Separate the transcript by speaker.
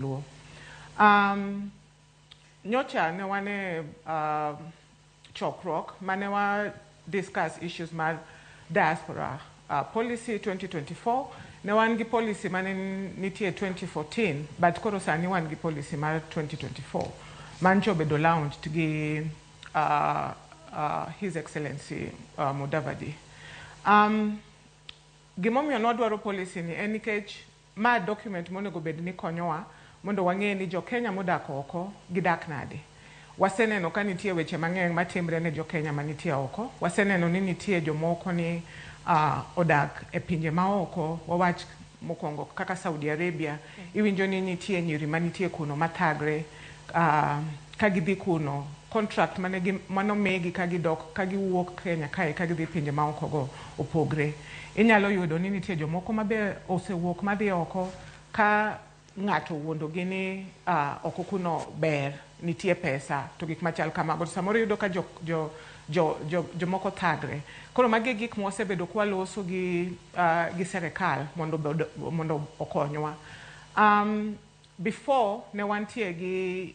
Speaker 1: Luo. Nyocha ne wan e chokruok mane wa discuss issues mar diaspora policy 2024. Ne wan gi policy mane nitie 2014, but koro sani wan gi policy mar 2024 mancho obedo launched gi His Excellency Mudavadi. Gimomiyo nwadwaro policy ni en nikech ma document monego bed ni konyowa mondo wang'e ni jo Kenya modak oko gidak nade. Waseneno ka nitie weche mang'eny matimre ne jo Kenya manitie oko. Waseneno ni nitie jomoko ni odak e pinje maoko, wawach mokwongo kaka Saudi Arabia, iwinjo ni nitie nyiri manitie kuno mathagre ka gidhi kuno, contract mane manomigi ka gidok ka giwuok Kenya kae ka gidhi pinje maoko go opogre. Inyalo yudo ni nitie jomoko mabe osewuok madhi oko ka ng'ato owuondogi ni oko kuno ber, nitie pesa to gik machal kamago. To samoro iyudo ka jomoko thagre. Koro magi e gik mwasebedo kwaloso gi serikal mondo okonywa. Before ne wantie gi